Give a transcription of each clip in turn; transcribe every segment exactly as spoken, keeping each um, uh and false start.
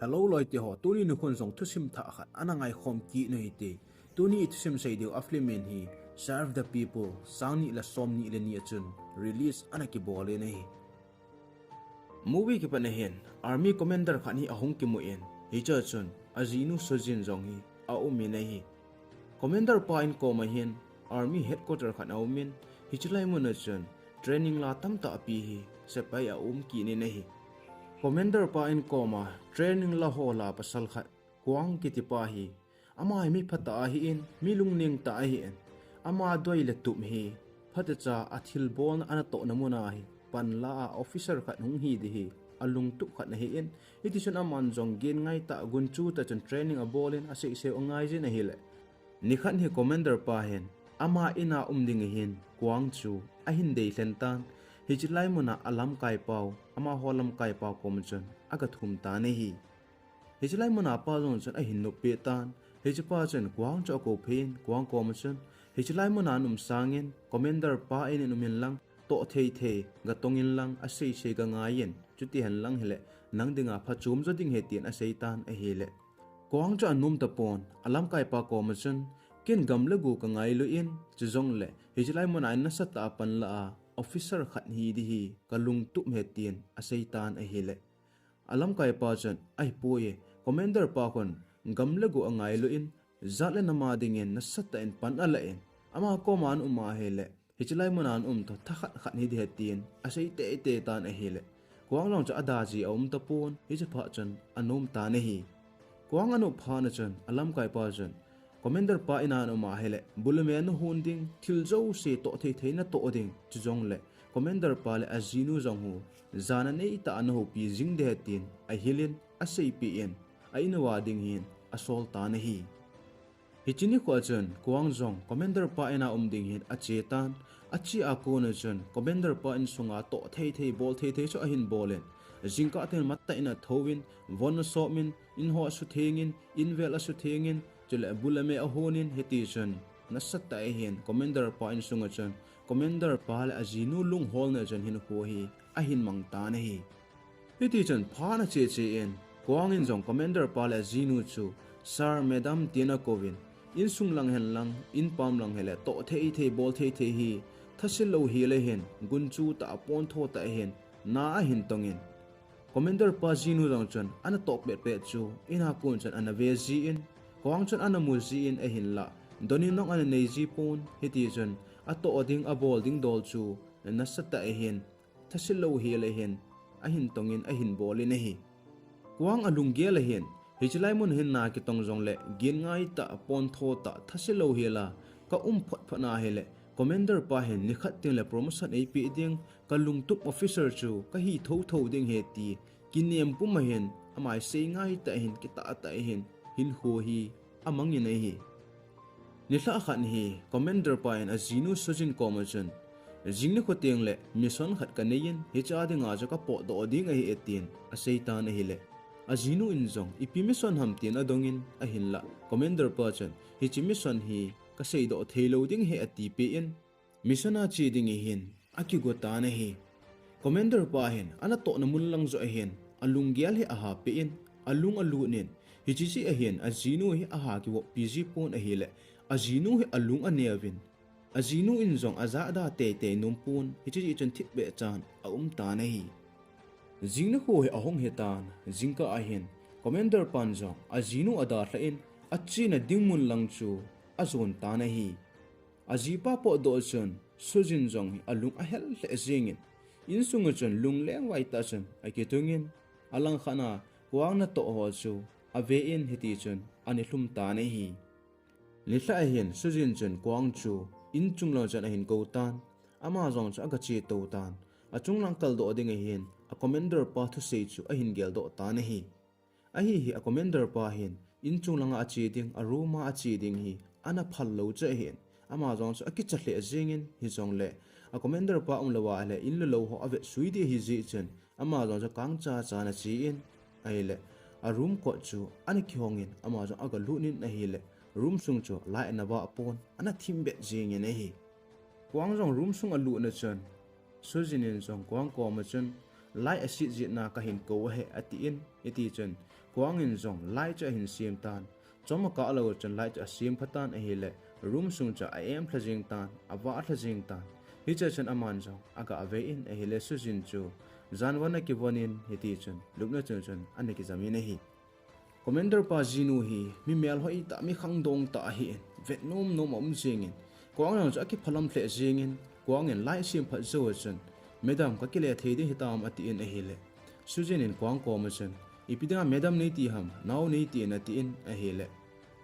Hello loite ho, tuni nikhon jong thusim thah khat ana ngaikhom kit u hite. Tuni i thusim sei diu a film in hi Serve the People, sang ni le som ni le ni a chun release ana kibol in ahi. Movie kipat na hin army commander khat hi ahung kimu in, hiche a chun ajinu Sojin jong hi aum in ahi. Commander pa in koma hin army headquarter khat aum in, hiche lai mun a chun training la tamtah ape hi sepai aum kit in ahi. Commander pa in koma training la ho la pasal khat Kwang kiti pa hi, ama hi mi phatah ahin, mi lungneng tah ahin, ama doi le tup hi phatecha a thilbolna ana tohna mun a hi panla a officer khat hung hi ding hi alungtup khat ahin, hiti chun aman jong genngai tah, gunchu tah chun training abol in aseisei u angai jin ahile, nikhat hi commander pa hin ama in a um ding ahin Kwang chu ahin deilhen tan, hiche lai mun a alamkai pau, amaho lamkai pau koma chun aga thum tan ahi. Hiche lai mun a pa jong chun ahin noppi tan. Hiche pa chun Kwang chu akou phei in, Kwang koma chun, hiche lai mun a na um sangin commander pa in in um in lang, toh thei thei ga tong in lang, aseisei ga ngai in, chuti hen lang hile nang dinga phachom jo ding ahi, tin asei tan ahile, Kwang chu anom tapon, alamkai pa koma chun, ken gam le go ka ngailu in, chujongle hiche lai mun a in nasatah a panla a officer khat hi ding hi ka lungtup ahi, tin asei tan ahile, alamkai pa chun, ahipoi, commander pa khun gam le go angailu in, jat le nam a dingin nasatah in pan ala in, ama koma na um ahile, hiche lai mun a na um toh thakhat khat hi ding ahi, tin asei teitei tan ahile, Kwang jong chu ada ji aum tapon, hiche phat chun anom tan ahi. Kwang anop phat na chun alamkai pa chun, commander pa in a na um ahile, bu le me na hon ding, thil jouse toh thei thei na toh ding, chujongle commander pa le ajinu jong hi jana neitah a na houpi jing ding ahi, tin ahil in aseipeh in, a in uva ding hin asol tan ahi. Hiche nikho a chun Kwang jong commander pa in a um ding hin ache tan, ache a kon a chun commander pa insunga toh thei thei, bol thei thei chu ahin bol in, jingkah teng matah in athou in, von asop in, in ho asutheng in, in vel asutheng in, chule bu le me ahon in, hiti chun nasatah a hin commander pa insunga chun commander pa le ajinu lungholna chun hinkho hi ahin mang tan ahi. Hiti chun phat ana che che in, Kwang in jong commander pa le ajinu chu sir, madam tin akouvin, insung lang hen lang, in pam lang hile toh thei thei, bol thei thei hi thase lou hile hin, gunchu tah a pontho tah a hin na ahin tong in, commander pa jinu jong chun ana toh pet pet chu in a kon chun ana ve jin, Kwang chun ana mu jin ahinla, don in nong ana nei ji pon, hiti chun atoh ding, abol ding dol chu nasatah a hin thase lou hile hin ahin tong in ahin bol in ahi. Kwang alunggel a hin, hiche lai mun a hin na kitong jongle genngai tah, pontho tah, thase lou hila ka um phot phot na hile, commander pa hin nikhat teng le promotion eipeh ding, ka lungtup officer chu kahi thotho ding ahi, ti kinem pum a hin, ama hi seingai tah a hin, kitah tah a hin, hinkho hi amang in ahi. Nilhah khat hi commander pa in ajinu Sojin koma chun, jing nikho teng le mission khat kanei in, hiche a dinga chu kapotdoh ding ahi e, tin asei tan ahile, ajinu in jong ipi mission ham tin adong in, ahinla commander pa chun, hiche mission hi kaseidoh thei lou ding ahi, atipeh in, mission a che ding ahin akigo tan ahi. Commander pa hin ana tohna mun lang joh a hin alunggel hi ahapeh in, alung alut in, hiche jeh a hin ajinu hi aha kivoppi ji pon ahile, ajinu hi alung aneuvin, ajinu in jong ajahda teitei nom pon, hiche jeh chun thipbeh chan aum tan ahi. Jing nikho hi ahung hi tan, jingkah a hin commander pan jong ajinu adalhah in, achena ding mun lang chu ajon tan ahi. Ajipa potdoh chun Sojin jong hi alung ahel lheh jingin, insung a chun lungleng vai tah chun akitung in, alangkhat a Kwang natoh ho chu ave in, hiti chun ana lhum tan ahi. Nilhah a hin Sojin chun Kwang chu inchung lang chun ahin kou tan, ama jong chu aga che tou tan, achung lang kaldoh ding a hin a commander pa thusei chu ahin geldoh tan ahi. Ahi hi a commander pa hin inchung langa ache ding, a room a ache ding hi ana phal lou chu ahin, ama jong chu akicha lheh jingin, hijongle a commander pa umlou a le in le lou ho avet sui ding ahi jeh chun, ama jong chu kangcha cha ana che in, ahile a room kot chu ana kihong in, ama jong aga lut in ahile, room sung chu light ana vah pon, ana thimbet jingin ahi. Kwang jong room sung alut na chun, Sojin in jong Kwang koma chun, light aset jeh a kahin kou ahi, atin, hiti chun Kuang in jong light chu ahin sem tan. Chom akah lou chun light chu asem pha tan ahile, room sung chu a-em lha jeng tan, avah lha jeng tan. Hiche chun aman jong aga ve in ahile, Sujin chu jan von akivon in hiti chun lupna chung chun ana kijam in ahi. Commander pa jinu hi mi melhoi tah, mi khangdong tah ahin, vet nom nom a um jeng in, Kuang jong chu akiphalam lheh jeng in, Kuang in light sem phat jou chun, "Madam, kakile thei ding hitam?" atin ahile, Sujin in Kuang koma chun, "Ipi dinga madam neiti ham, nao neiti in?" atin ahile,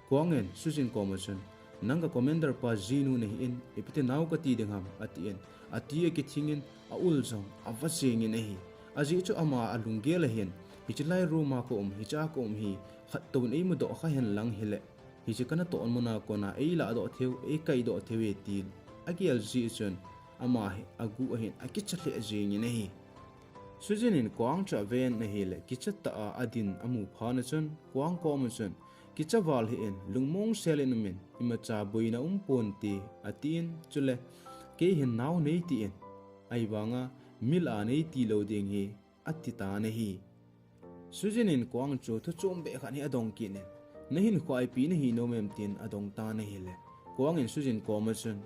Kuang in Sujin koma chun, "Nang ka commander pa jinu nahi in, ipi ti nao kati ding ham?" atin, ati akithing in, a-ul jong ava jeng in ahi. Ajeh chu ama alunggel ahin, "Hiche lai room a ka um, hiche a ka um hi, khat toh in eimudoh kha hen lang hile, hiche kana toh mun a kona eiladoh thei u, eikaidoh thei u e," tin agel jeh chun, ama hi aguh ahin akicha lheh jeng in ahi. Sujin in Kuang chu aven ahile, kicha tah a adin amu phat chun, Kuang koma chun, "Kicha val hih in, lungmong sel in um in, imacha boina um ponte," atin, chule, "Kei hin nao neiti in, ahivanga mi lah a neiti lou ding hi," ati tan ahi. Sujin in Kuang chu thu chom beh khat hi adong kit in, "Nahinkhoa ipi nahi nom em?" tin adong tan ahile, Kuang in Sujin koma chun,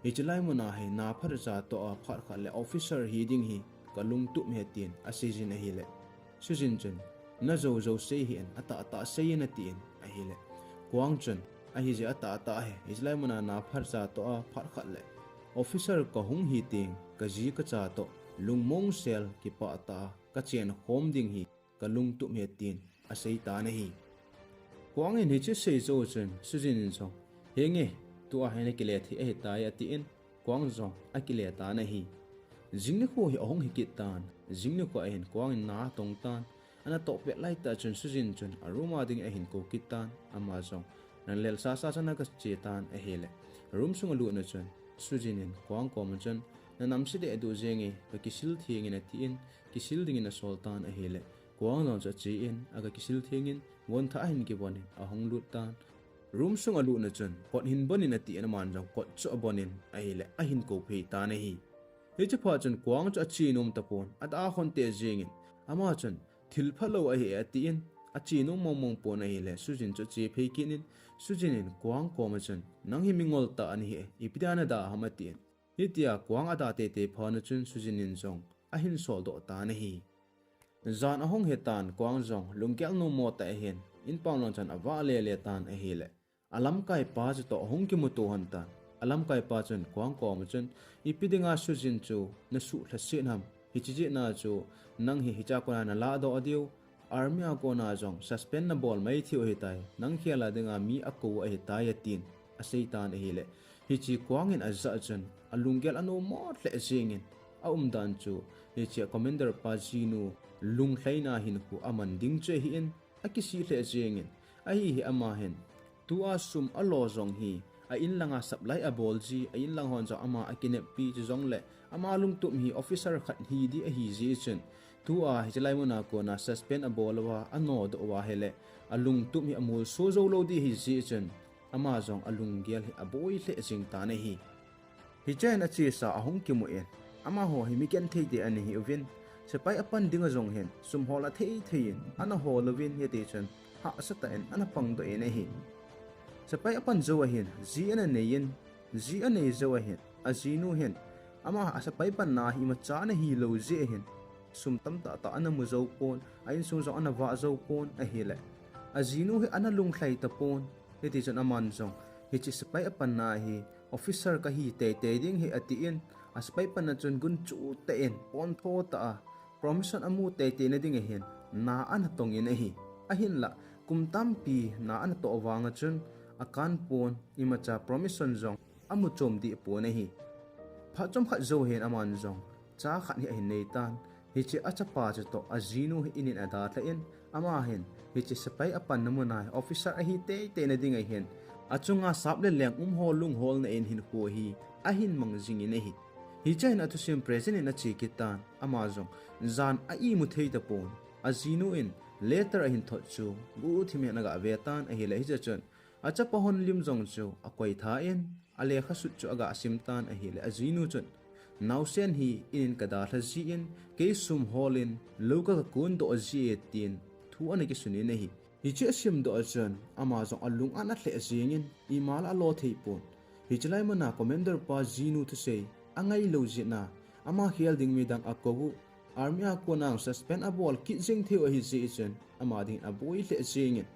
"Hiche lai mun a hi na phatecha toh a phat khat le officer hi ding hi kalungtup e," tin asei jin ahile, Sujin chun, "Najou jou sei hih in, atahtah sei in," atin ahile, Kuang chun, "Ahije, atahtah ahi, hiche lai mun a na phatecha toh a phat khat le officer kahung hi teng, kaji kacha toh lungmong sel, kipah tah a kachen khom ding hi kalungtup e," tin asei tan ahi. Kuang in hiche asei jou chun, Sujin in jong, "Henge, tua hi nakile thei ahitai," atin, Kuang jong akile tan ahi. Jing nikho hi ahung hi kit tan, jing nikho ahin Kuang in na atong tan, ana toh pet lai tah chun Sujin chun a room a ding ahin kou kit tan, ama jong nalel sasa chun aga che tan ahile, room sung alut na chun, Sujin in Kuang koma chun, "Nanam se deh duh jenge, kakisil theng in," atin, kisil ding in asol tan ahile, Kuang jong chu ache in, aga kisil theng in, von thah ahin kivon in, ahung lut tan. Room sung alut na chun, "Pot hin bon in," atin, aman jong kot chu abon in ahile, ahin kou phei tan ahi. Hiche phat chun Kuang chu ache nom tapon, ada khon teh jeng in, ama chun, "Thil phalou ahi e," atin, ache nom mong mong pon ahile, Sujin chu ache phei kit in, Sujin in Kuang koma chun, "Nang hi mi ngol tah nahi e, ipi dia nada ham?" atin. Hitia Kuang ada teitei phat chun Sujin in jong ahin soldoh tan ahi. Jan ahung hi tan, Kuang jong lunggel nom mo tah ahin, in pam lang chun avah lele tan ahile, alamkai pa chu toh ahung kimuto lhon tan. Alamkai pa chun Kuang koma chun, "Ipi dinga Sujin chu nasuh lhaset ham? Hiche jeh a chu nang hi hiche a kona naladoh diu, army a kona jong suspend nabol mai thei u ahitai, nang khel a dinga mi akou u ahitai," atin asei tan ahile, hiche Kuang in ajah chun alunggel anom mo lheh jeng in, aumdan chu hiche commander pa jinu lunglhaina hinkho aman ding chu ahi in, akisih lheh jeng in, ahi hi ama hin, tua sum alo jong hi, a-in langa supply abol ji, a-in lang hon jong ama akineppi, chujongle ama lungtup hi officer khat hi ding ahi jeh chun, tua hiche lai mun a kona suspend abol uva, anodoh uva ahile, alungtup hi amolso jou lou ding ahi jeh chun, ama jong alunggel hi aboi lheh jeng tan ahi. Hichea hin achesa ahung kimu in, amaho hi mi genthei deh ana hi uvin, sepai apan dinga jong hin sum hol a thei thei in ana hol uvin, hiti chun hahsa tah in ana pangdoh in ahi. Sepai apan jou ahin, ji ana nei in, ji anei jou ahin, ajinu hin, ama a sepai panna hi imacha ana hilou jeh ahin, sum tamtah tah ana mu jou pon, a insung jong ana vah jou pon ahile, ajinu hi ana lunglhai tapon, hiti chun aman jong, hiche sepai apanna hi, officer kahi teitei ding ahi atin, asepai panna chun gunchu tah in, pontho tah a, promotion amu teitei na ding ahin, na ana tong in ahi. Ahinlah, kum tampi na ana toh vanga chun, akan pon, imacha promotion jong amu chom deh pon ahi. Phat chomkhat jou hin aman jong, cha khat hi ahin nei tan, hiche achapa chutoh ajinu hi in in adalhan, ama hin hiche sepai apanna muna hi officer ahi teitei na ding ahin, achunga sap le leng umho lungholna in hinkho hi ahin mang jing in ahi. Hichea hin athusim present in ache kit tan, ama jong jan a imu thei tapon, ajinu in letter ahin thot chu guhthim in aga ve tan ahile, hiche chun achapa hon lim jong chu akoi tha in, alekha sut chu aga sim tan ahile, ajinu chun, naosen hi in in kadalha jin, kei sum hol in lou ka, kakondoh ji e tin thu thu ana kisun in ahi. Hiche asimdoh a chun ama jong alung ana lheh jengin, imacha alo thei pon. Hiche lai muna Commander pa jinu thusei angailou jeh a, ama khel ding midang akou u, army a kona suspend abol kit jeng thei u ahi jeh chun ama dingin aboi lheh jengin,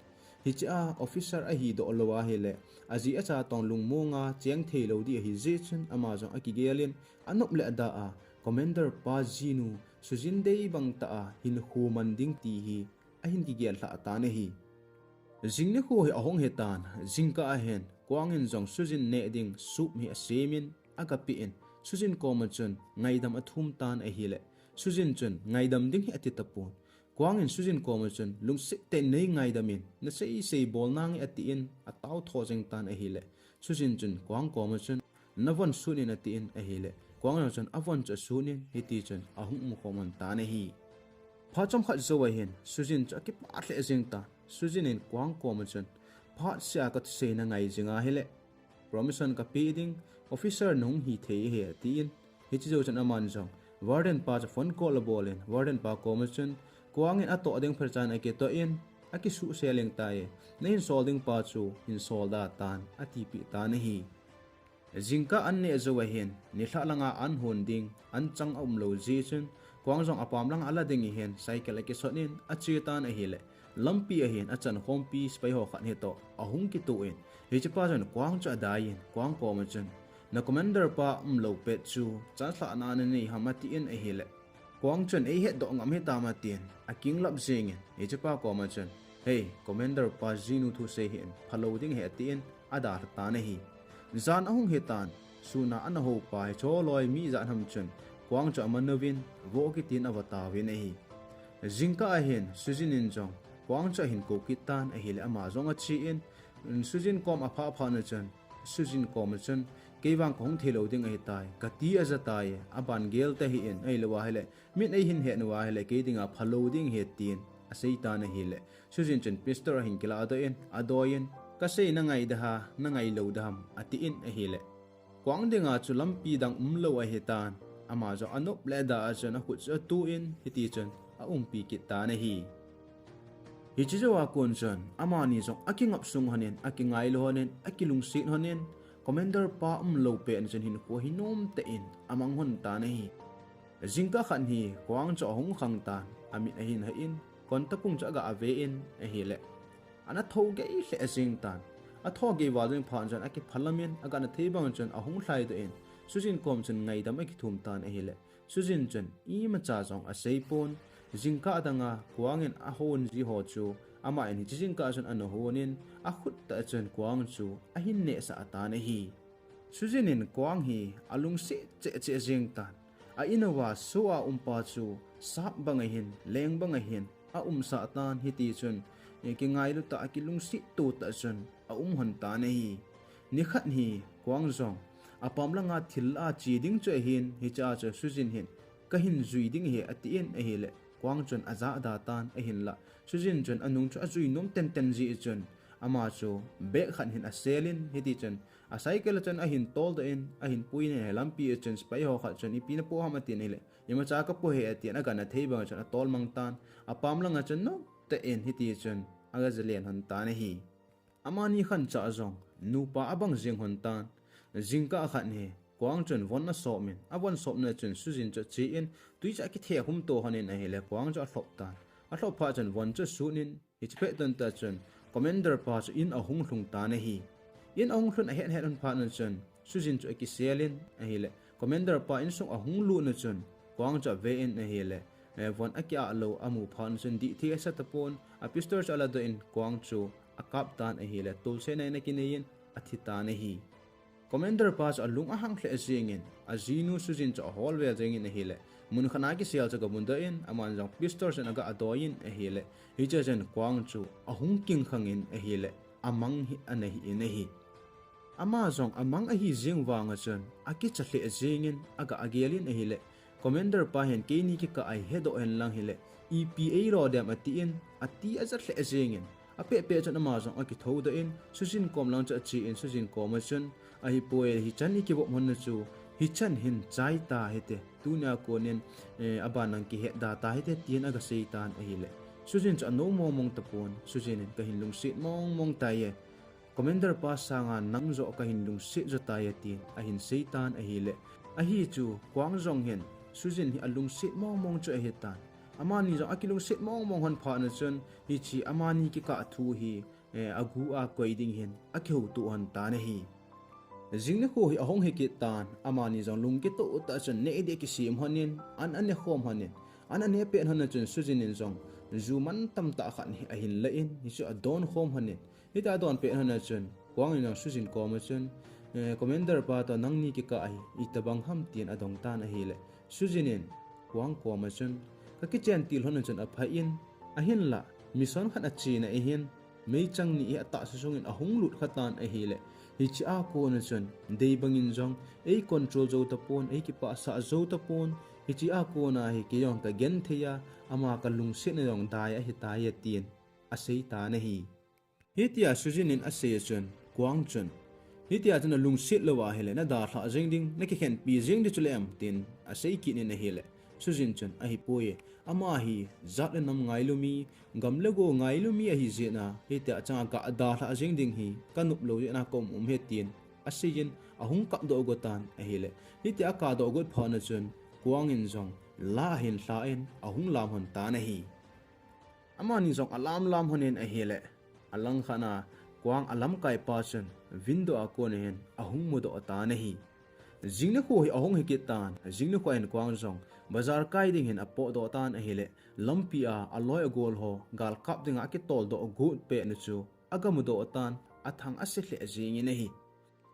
hiche a officer ahidoh lou ahile, aji acha toh lungmonga cheng thei lou ding ahi jeh chun ama jong akigel in, anop le ada a Commander pa jinu Sujin dei bang tah a hinkho man ding ti hi ahin kigel lhah tan ahi. Jing nikho hi ahung hitan, jingkah ahin Kwang in jong Sujin neh ding soup hi asem in aga pe in, Sujin koma chun ngaidam athum tan ahile, Sujin chun ngaidam ding hi ati tapon. Kwang in Sujin koma chun lungset tah in nei ngaidam in, nasei sei bol nange atin atao tho jeng tan ahile, Sujin chun Kwang koma chun navon sun in atin ahile, Kwang jong chun avon chu asun in hiti chun ahung umkhom lhon tan ahi. Phat chomkhat jou ahin Sujin chu akipah lheh jeng tan. Sujin in Kwang koma chun, phat sea kathusei nangai jing ahile, promotion kapeh ding, officer nahung hithei ahi atin, hiche jou chun aman jong warden pa chu phone call abol in, warden pa koma chun Kwang in atoh ding phat chan akitoh in, akisuhsel leng tai, nahin sol ding pa chu hin sol da tan, atipeh tan ahi. Jingkah an neh jou ahin, nilhah langa an hon ding, an chang aumlou jeh chun, Kwang jong apam langa ala ding ahin, cycle akisot in, ache tan ahile, lampi ahin, achan khompi sepai ho khat hitoh ahung kitoh in, hichepa chun Kwang chu adai in, Kwang koma chun, na commander pa umlou pet chu, chan lhahna nanei ham atin ahile, Kwang chun eihetdoh ngam hitam atin, akinglap jengin, hichepa koma chun, hei, commander pa jinu thusei hih in, phalou ding ahi atin, adalha tan ahi. Jan ahung hitan, suna ana houpa hiche loi mi ijat ham chun, Kwang chu aman uvin, vo kitin ava tauvin ahi. Jingkah ahin, Sujin in jong, Kwang chu ahin kou kit tan ahile ama jong ache in, Sujin kom aphah phat na chun, Sujin koma chun, kei vang kahung thei lou ding ahitai, kati aja tai, aban gel tahih in, ahilou ahile, min eihin het uva ahile, kei dinga phalou ding ahi tin, asei tan ahile, Sujin chun pistol ahin kiladoh in, adoi in, kasei nangai da ham, nangailou da ham, atin ahile, Kwang dinga chu lampi dang umlou ahitan, ama jong anop le ada a chun akhut chu atuh in, hiti chun aumpi kit tan ahi. Hiche jou a kon chun, amani jong akingap sung lhon in, akingailu lhon in, akilungset lhon in, commander pa umlou pet na chun hinkho hi nomtah in amang lhon tan ahi. Jingkah khat hi Kwang chu ahung khang tan, amit ahin hah in, kon tapung chu aga ave in ahile, ana thou gei lheh jeng tan. Atho gei val jeng phat chun akiphalam in, agana thei bang chun ahung lhaidoh in, Sujin kom chun ngaidam akithum tan ahile, Sujin chun imacha jong asei pon, jingkah danga Kwang in ahon ji ho chu, aman hiche jingkah chun ana hon in, akhut tah chun Kwang chu ahin nehsah tan ahi. Sujin in Kwang hi alungset cheh cheh jeng tan. A in uva soh a umpa chu sap bang ahin, leng bang ahin aumsah tan, hiti chun, eh, kingailu tah, akilungset to tah chun aum lhon tan ahi. Nikhat hi Kwang jong apam langa thil a che ding chu ahin, hiche a chu Sujin hin kahin jui ding ahi atin ahile, Kwang chun ajahda tan ahinla, Sujin chun anung chu ajui nom tenten jeh chun, ama chu bag khat hin asel in, hiti chun a cycle a chun ahin toldoh in, ahin pui in, lampi a chun sepai ho khat chun, ipi napo ham atin ahile, imacha kapo ahi atin, agana thei bang chun atol mang tan, apam langa chun nomtah in hiti chun aga jalen lhon tan ahi. Amani khancha jong nupa abang jeng lhon tan. Jingkah khat hi Kwang chun von asop in, avon sopna chun Sujin chu ache in, tui chu akithe khum to lhon in ahile, Kwang chu alhop tan. Alhop phat chun von chu asun in, hiche pet tah chun commander pa chu in ahung lhung tan ahi. In ahung lhun ahet het lhon phat na chun Sujin chu akisel in ahile, commander pa insung ahung lut na chun Kwang chu ave in ahile, eh, von akiah lou amu phat na chun dih thei asa tapon, a pistol chu aladoh in Kwang chu akap tan ahile, tolsena in akinei in athi tan ahi. Commander pa chu alung ahang lheh jeng in, ajinu Sujin chu ahol vel jeng in ahile, mun khat a kisel chu aga mudoh in, aman jong pistol chun aga adoi in ahile, hiche chun Kwang chu ahung kingkhang in ahile, amang hi ana hi in ahi. Ama jong amang ahi jeng vang a chun akicha lheh jeng in aga agel in ahile, commander pa hin keini kikah a ihedoh hen lang hile, ipi eilo dem atin, ati aja lheh jeng in, apeh peh chun ama jong akithoudoh in, Sujin kom lang chu ache in, Sujin koma chun, ahipoi, hichan ikivop lhon na chu, hichan hin chai tahite, tunia konin, eh, aban nang kihetda tahite, tin aga sei tan ahile, Sujin chu anom mong mong tapon, Sujin in kahin lungset mong mong tai e. Commander pa sanga nang joh kahin lungset jo tai e tin ahin sei tan ahile. Ahi chu Kwang jong hin Sujin hi alungset mong mong chu ahi tan. Amani jong akilungset mong mong hon phat na chun hiche amani kikah thu hi eh, agu a koi ding hin akihouto hon tan ahi. Jing nikho hi ahung hi kit tan, amani jong lung kitoh tah chun neh ding kisem hon in, an ane khom hon in, an ane pet hon a chun Sujin in jong ju mantam tah khat hi ahin la in, hichu adon khom hon in, hiti adon pet hon a chun Kwang in jong Sujin kom a chun, eh, Commander pa toh nangni kikah hi itobang ham tin adong tan ahile. Sujin in Kwang kom a chun, kakichen til hon a chun aphai in, ahinlah mission khat achena ahin, meichang ni hi atahsa sung in ahung lut kha tan ahile. Hiche a kon a chun, dei bang in jong, ei control jou tapon, ei kipah sah jou tapon, hiche a kon a hi kei jong kagenthei a, ama kalungset na jong dai ahi tai e tin asei tan ahi. Hitia Sujin in asei a chun, Kwang chun, hitia chun nalungset lou ahile, nadalhah jeng ding, nakikhenpi jeng ding chu le em, tin asei kit in ahile. Sujin chun, ahipoi e, ama hi jat le nam ngailu mi, gam le go ngailu mi ahi jeh a, hitia chang a kadalhah jeng ding hi kanop lou jeh a kaum um e, tin asei in ahung kap doh got tan ahile. Hitia akap doh got phat na chun, Kwang in jong la ahin lha in ahung lam hon tan ahi. Amani jong alam lam hon in ahile. Alang khat a Kwang alamkai pa chun window a kon a hin ahung mudoh tan ahi. Jing nikho hi ahung hi kit tan, jing nikho hin Kwang jong bazar kai ding hin apohdoh tan ahile. Lampi a aloi agol ho galkap ding a akitol doh got pet na chu aga mudoh tan, athang ase lheh jeng in ahi.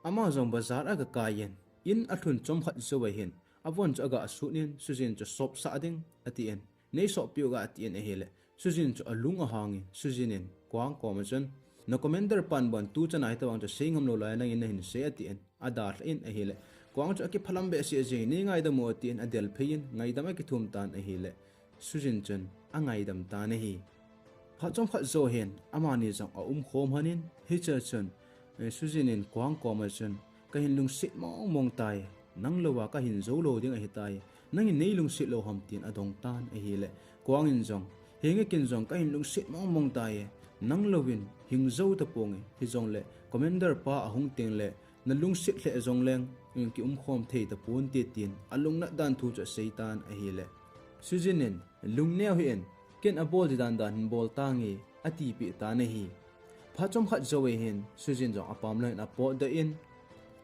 Ama jong bazar aga kai in, in alhun chomkhat jou a hin, avon chu aga sut in, Sujin chu sop sah ding, ati in, nei sop piu ga, ati in ahile. Sujin chu alung ahang in, Sujin in Kwang kom a chun, na commander pan bon tu chan a hitabang chu sei ngam lou lai nang in nahin sei, ati in adalhah in ahile. Kwang chu akiphalam behseh jeng in, nei ngaidam o, ati in adelphei in, ngaidam akithum tan ahile. Sujin chun angaidam tan ahi. Phat chomkhat jou hin, amani jong aum khom hon in, hiche a chun, eh, Sujin in Kwang kom a chun, kahin lungset mong mong tai, nang lou a kahin jou lou ding ahi tai, nangin nei lungset lou ham tin adong tan ahile. Kwang in jong, henge ken jong kahin lungset mong mong tai, nang lou in hing jou tapong e, hijongle, commander pa ahung teng le, nalungset lheh jong leng, in kium khom thei tapon te, tin alungnat dan thu chu asei tan ahile. Sujin in, lungneo hih in, ken abol ding dan dan hin bol tange, atipeh tan ahi. Phat chomkhat jou a hin, Sujin jong apam lang in apotdoh in,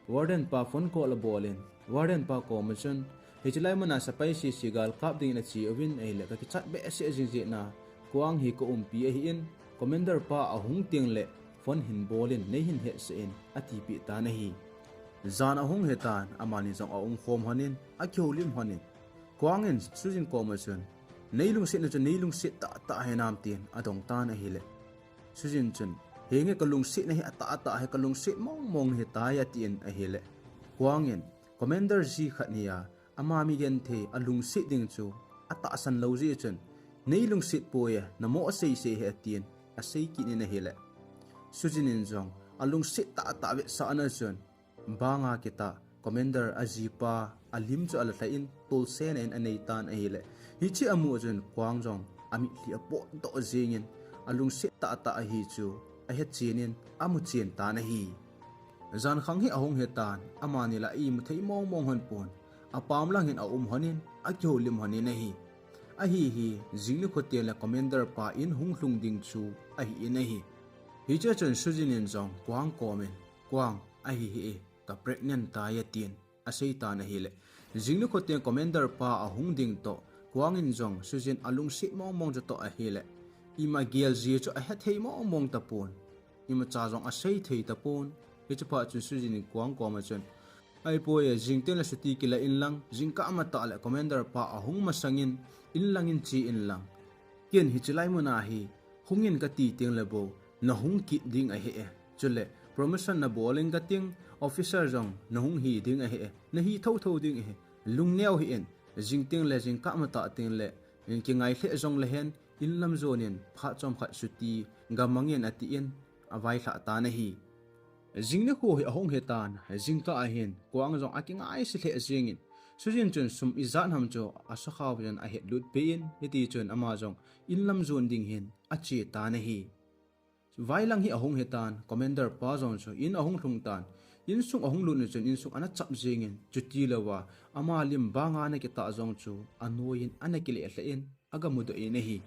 Warden pa phone call abol in, Warden pa kom a chun, hiche lai mun a sepai sese galkap ding in ache uvin ahile, kakichat behseh jing jeh a, Kwang hi kaumpi ahi in, commander pa ahung teng le, phone hin bol in, nei hin hetsah in, atipeh tan ahi. Jan ahung hi tan, amani jong aum khom hon in, akihoulim hon in, Kwang in Sujin kom a chun, nei lungset na chu nei lungset tahtah hinam, tin adong tan ahile. Sujin chun, henge kalungset na hi atahtah hi, kalungset mong mong hi tai, ati in ahile. Kwang in, commander ji khat hi a, ama mi genthei alungset ding chu atahsan lou jeh chun, nei lungset poi e, namo asei sei hi, ati in asei kit in ahile. Sujin in jong alungset tahtah vetsahna chun, banga kitah commander ajipa alim chu alah lhai in tolsena in anei tan ahile. Hiche amu a chun Kwang jong amitlhi apotdoh jeng in, alungset tahtah ahi chu ahechen in amuchen tan ahi. Jan khang hi ahung hi tan, amani la imu thei mong mong hon pon, apam lang hin aum hon in, akihoulim hon in ahi. Ahi hi, jing nikho teng le commander pa in hung lhung ding chu ahi in ahi. Hiche a chun Sujin in jong Kwang kom in, Kwang, ahi hi e, ka pregnant tai, ati in asei tan ahile. Jing nikho teng commander pa ahung ding toh, Kwang in jong Sujin alungset mong mong chu toh ahile. Ima gel ji chu ahethei mong mong tapon. Imacha jong asei thei tapon. Hiche phat chun Sujin in Kwang kom a chun, ahipoi e, jing teng le chuti kila in lang, jingkah matah le commander pa ahung masang in, in lang in che in lang. Ken hiche lai mun a hi, hung in kati teng le bou, nahung kit ding ahi e. Chule, promotion nabol in kating, officer jong nahung hi ding ahi e. Nahi thotho ding ahi. Lungneo hih in, jing teng le jingkah matah teng le, in kingai lheh jong le hen, in lam jon in phat chomkhat chuti gamang in, ati in availhah tan ahi. Jing nikho hi ahung hi tan, jingkah a hin Kwang jong akingaise lheh jeng in, Sujin chun sum ijat ham chu asakha uvin ahet lut peh in, hiti chun ama jong in lam jon ding hin ache tan ahi. Vailang hi ahung hitan, Commander pa jong chu in ahung lhung tan, insung ahung lut in chun insung ana chap jingin, chuti louva ama lim banga ana kitah jong chu anoiyin ana kile lheh in, aga mudoh in ahi.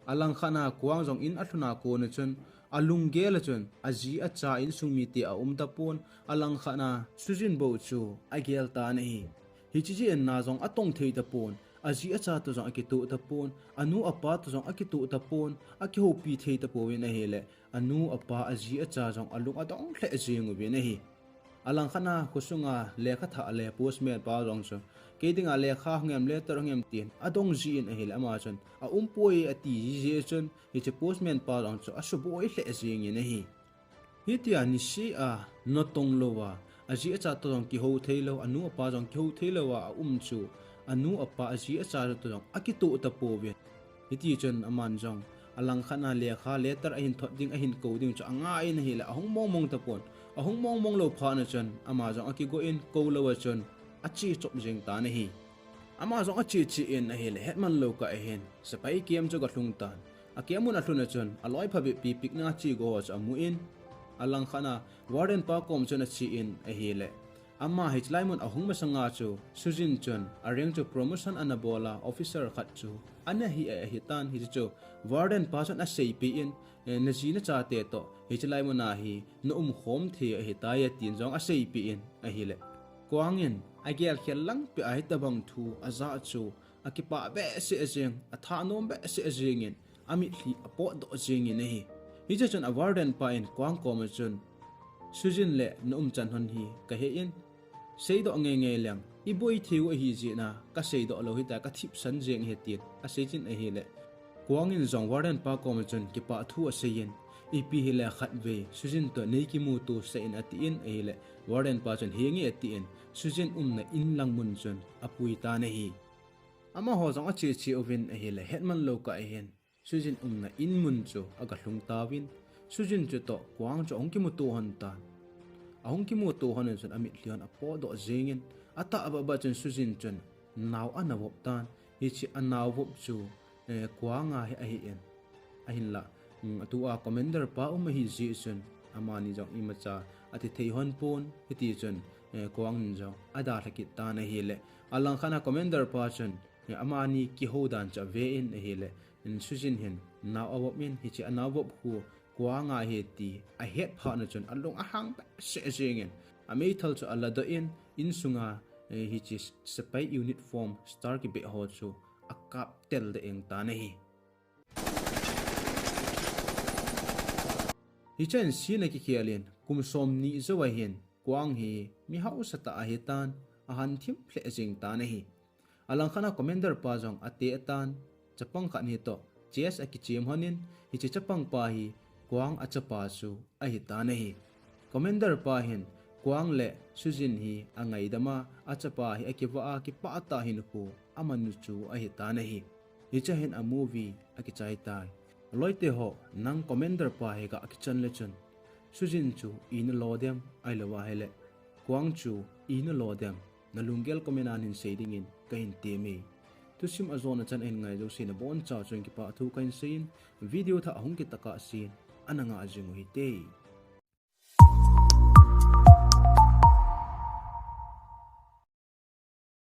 Alangkhat a Kwang jong in alhun a kon a chun, alunggel a chun, aji acha insung mite aum tapon, alangkhat a Sujin bou chu agel tan ahi. Hiche jeh in na jong atong thei tapon, aji acha toh jong akitoh tapon, anu apa toh jong akitoh tapon, akihoupi thei tapouvin ahile, anu apa aji acha jong alung adong lheh jing uvin ahi. Alangkhat a khosunga lekha thah le postman pa jong chu, kei dinga lekha hung em letter hung em tin adong jin ahile ama chun, aumpoi ati jeh chun, hiche postman pa jong chu asuboi lheh jingin ahi. Hitia niseh a natong louva, aji acha toh jong kihou thei lou, anu apa jong kihou thei louva aum chu, anu apa aji acha toh jong akitoh tapouvin. Hiti chun aman jong, alangkhat a lekha letter ahin thot ding, ahin kou ding chu angaiyin ahile, ahung mong mong tapon. Ahung mong mong lou phat a chun, ama jong akigon, kou lou a chun, ache chop jing tan ahi. Ama jong ache che in ahile, hetman lou kah ahin, sepai camp chu aga lhung tan. A camp mun alhun a chun, aloi phabep pi picnic a che go ho chu amun, alangkhat a warden pa kom chun achen ahile, ama hichelai mun ahung masanga chu, Sujin chun, a rank chu promotion ana bol a, officer khat chu ana hi ahitan, hiche chu warden pa chun aseipeh in, eh, naji nachate toh, hichelai mun a hi naum khom thei ahitai, atin jong aseipeh in ahile, Kwang in agel khel lang peh a hitobang thu ajah chu, akipah behseh jing, athanom behseh jingin, amitlhi apotdoh jingin ahi. Hiche chun a warden pa in Kwang kom a chun, Sujin le naumchan hon hi kahe in, seidoh ngei ngei leng, iboi thei u ahi jeh a, kaseidoh lou hita, kathipsan jeng ahi, tin asei chin ahile, Kwang in jong warden pa kom a chun kipah thu aseiyin, ipi hile khatvei Sujin toh nei kimuto sah in atin ahile, warden pa chun henge atin, Sujin umna in lang mun chun apui tan ahi. Amaho jong ache che uvin ahile, hetman lou kah ahin, Sujin umna in mun chu aga lhung tauvin, Sujin chu toh Kwang chu ahung kimuto lhon tan. Ahung kimuto lhon in chun amitlhi hon apotdoh jingin, atah baba chun Sujin chun nao ana vop tan, hiche anao vop chu, eh, Kwang a hi ahin. Ahinla, um, atua commander pa um ahi jeh chun, amani jong imacha ati thei lhon pon, hiti chun, eh, Kwang in jong adalha kit tan ahile, alangkhat a commander pa chun, eh, amani kihou dan chu aven ahile, in Sujin hin nao avop in, hiche anao vop khu Kwang a ahi ti ahet phat a chun alung ahang behseh jingin, ameithal chu aladoh in, insunga, eh, hiche sepai uniform star kibeh ho chu akap tel deh jeng tan ahi. Hichea hin scene akikhel in, kum somni jou ahin, Kwang hi mi hausa tah ahitan, ahan thim lheh jeng tan ahi. Alangkhat a commander pa jong ate tan, chapang khat hi toh chess akichem lhon in, hiche chapang pa hi Kwang achapa chu ahitan ahi. Commander pa hin Kwang le Sujin hi angaidam a, achapa hi akivah a, kipah tah a hinkho aman u chu ahitan ahi. Hichea hin a movie akichai tai. Loite ho, nang commander pa hi ga kichan le chun, Sujin chu ina lo dem, ahilou ahile, Kwang chu ina lo dem, nalunggel comment a hin sei dingin kahin temme. Thusim ajona chan ahin ngai jouse nabonchauva chun kipah thu kahin seiyin, video thah ahung kit tokah sen, ana nga jing u hite.